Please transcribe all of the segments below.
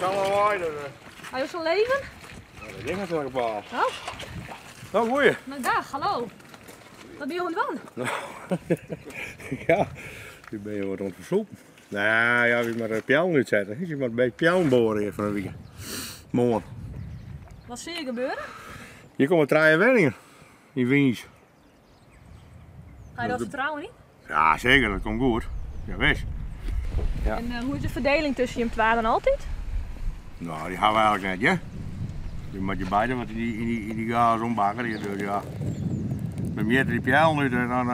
sa'n lawaai. Dus, Ha jo sa'n leven? Dat ding is lekker paal. Oh. Nou, goeie. Nou, dag, hallo. Wat ben je aan het doen? Ja, nu ben je wat aan het versoepen. Nou ja, wie maar de pijlen uitzetten. Ik moet een beetje pijlen boren hier van een week. Mooi. Wat zie je gebeuren? Hier komen drie wenningen in Wiens. Ga je dat vertrouwen niet? Ja, zeker, dat komt goed. Ja, wist. Ja. En hoe is de verdeling tussen je twee dan altijd? Nou, die hebben we eigenlijk net, hè? Die moet je beide wat in die gaas ombakken. Dus ja. We meten die pijl nu en dan.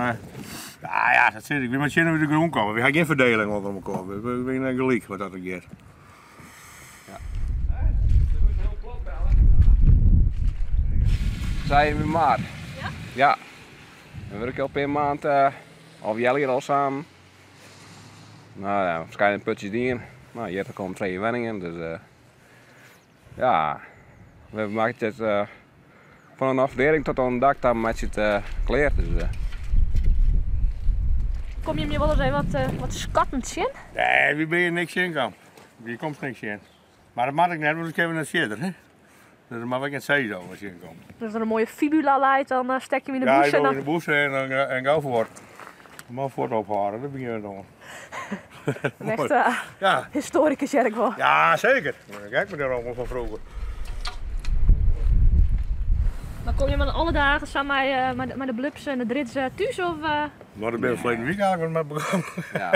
Ja, ja, dat zit ik. We moeten zien hoe de grond komen. We hebben geen verdeling onder elkaar. We zijn gelijk wat dat gaat. Ja. Zij in maart. Ja? Ja. We werken al per maand, al hier al samen. Nou ja, waarschijnlijk putjes dingen. Nou, hier komen twee wenningen, dus ja, we maken het van een afdeling tot aan een dak, dan met het klaar. Dus, Kom je me wel eens even wat schattend zien? Nee, wie ben je niks in kan. Wie komt niks in. Maar dat mag ik net, want ik heb net zitten. Hè? Dus dat mag ik niet zeggen zo als je in komt. Dus als er een mooie fibula leidt, dan stek je hem in de ja, boes. Ja, ik in de boes en ga voor. Maar voor het ophalen, dat begin je dan. Een echte ja. historicus, zeg ik wel. Ja, zeker. Kijk me daar allemaal van vroeger. Maar kom je maar alle dagen samen met de blubs en de drits thuis? Of, Maar dat ben ik verleden week eigenlijk met begonnen. Ja.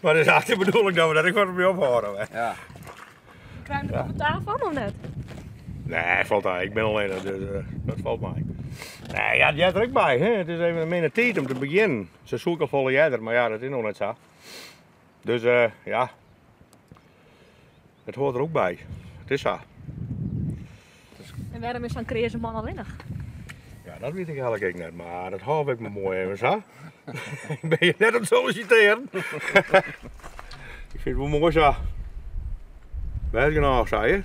Maar dat is eigenlijk de bedoeling dat we dat ik wat mee ophouden. Hè. Ja. Krijg je er commentaar van of net? Nee, valt eigenlijk. Ik ben alleen, dus dat valt mij. Nee, ja, jij er ook bij. Hè? Het is even een minder tijd om te beginnen. Ze zoeken al volle jijder, maar ja, dat is nog net zo. Dus ja, het hoort er ook bij. Het is zo. En waarom is zo'n creëerse man alleenig? Ja, dat weet ik eigenlijk ook net, maar dat hou ik me mooi even zo. Ik ben je net aan het solliciteren. Ik vind het wel mooi zo. Wij genoeg, zei je?